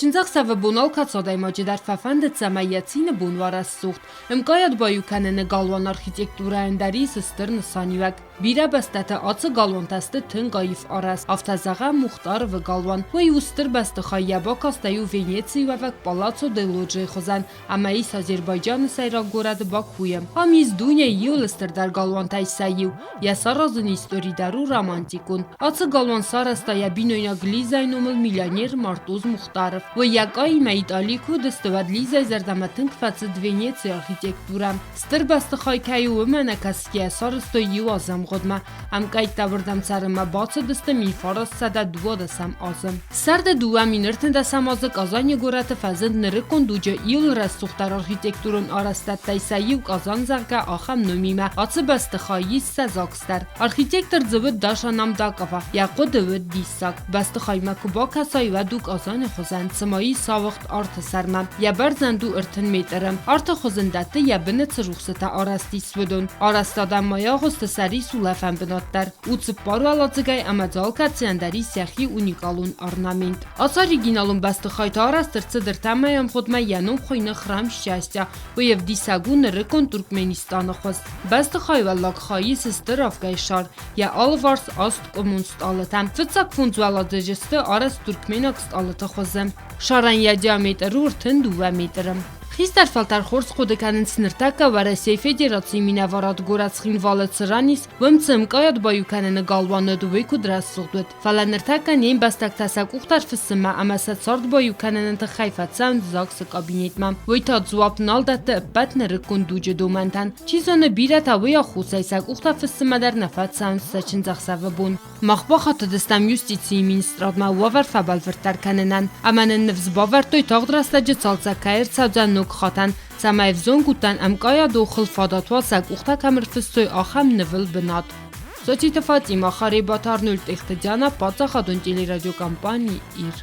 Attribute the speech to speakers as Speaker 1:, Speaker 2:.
Speaker 1: Чындзӕхсӕвы бон алкӕцы адӕймаджы дӕр фӕфӕнды, цӕмӕй йӕ цины бон уа рӕсугъд. Ӕмкъайад баиу кӕныны галуан архитектурӕйӕн дӕр ис стыр нысаниуӕг. Бирӕ бӕстӕты ацы галуантӕ сты тынг аив арӕзт. Афтӕ зӕгъӕм, Мухтаровы галуан. Уый у стыр бӕстыхай, йӕ бакастӕй у Венецийы уӕвӕг Палаццо де Лоджийы хуызӕн ӕмӕ ис Азербайджаны сӕйраг горӕт Бакуйы. Ам ис дунейы иуыл стырдӕр галуантӕй сӕ иу. Йӕ саразыны истори дӕр у романтикон. Ацы галуан сарӕзта йӕ бинойнаг Лизайы номыл миллионер Мартуз Мухтаров. Уый йӕ къаимӕ Италийы куы уыдысты, уӕд Лизайы зӕрдӕмӕ тынг фӕцыд Венецийы архитектурӕ. Стыр бӕстыхай кӕй у, уымӕ нӕкӕсгӕйӕ сарӕзтой иу азы ӕмгъуыдмӕ. Ӕмкъӕйттӕ уырдӕм цӕрынмӕ бацыдысты 1912 азы. Сӕрды 2013 азы Казани горӕты фӕзынд нырыккон дуджы иуыл рӕсугъддӕр архитектурон арӕзтӕдтӕй сӕ иу Казан, зӕгъгӕ, ахӕм номимӕ. Ацы бӕстыхай ис сӕ ЗАГС дӕр. Архитектор дзы уыд Даша Намдакова. Йӕ хъуыды уыд диссаг. Бӕстыхаймӕ куы бакӕсай, уӕд у Казаны хуызӕн, цыма ис ауыгъд арты сӕрмӕ. Йӕ бӕрзӕнд у 30 метры. Арты хуызын дӕтты йӕ быны цы рухсытӕ арӕзт ис, уыдон. Арӕзтадӕн ма йӕ агъуысты сӕр ис улӕфӕн бынат дӕр. У цыппар уӕладзыгӕй ӕмӕ дзы алкӕцыйӕн дӕр ис йӕхи уникалон орнамент. Ацы оригиналон бӕстыхай та арӕзт ӕрцыд ӕртӕ мӕйы ӕмгъуыдмӕ, йӕ ном хуыйны Храм счастья. Уый ӕвдисӕг у нырыккон Туркменистаны хуыз. Бӕстыхайы уӕллаг хай ис стыр авгӕй шар, йӕ алыварс аст къуымон стъалытӕ. Фыццаг фондз уӕладзыджы сты арӕзт туркменаг стъалыты хуызы. Шарӕн йӕ диаметр у 32 метры. Хистӕр фӕлтӕр хорз хъуыды кӕнынц ныртӕккӕ Уӕрӕсейы Федерацийы минӕварад горӕт Цхинвалы цы ран ис, уым цы ӕмкъайад баиу кӕныны галуан уыд, уый куыд рӕсугъд уыд. Фӕлӕ ныртӕккӕ не мбӕстӕгтӕ сӕ къухтӕ ӕрфыссынмӕ ӕмӕ сӕ цард баиу кӕныны тыххӕй фӕцӕуынц ЗАГС-ы кабинетмӕ. Уый та дзуапп нал дӕтты ӕппӕт нырыккон дуджы домӕнтӕн. Чи зоны, бирӕтӕ уый аххосӕй сӕ къухтӕ фыссынмӕ дӕр нӕ фӕцӕуынц сӕ чындзӕхсӕвы бон. Мах бахатыдыстӕм юстицийы министрадмӕ уавӕр фӕбӕлвырддӕр кӕнынӕн ӕмӕ нын ныфс бавӕрдтой тагъд рӕстӕджы цалцӕг кӕй ӕрцӕудзӕн ног хатӕн, цӕмӕй ӕвзонг удтӕн ӕмкъайады охыл фадат уа сӕ къухтӕ кӕм ӕрфыссой, ахӕм нывыл бынат. Сотиты Фатима, Харебаты Арнольд Тъехты Диана, паддзахадон телерадиокомпани «Ир».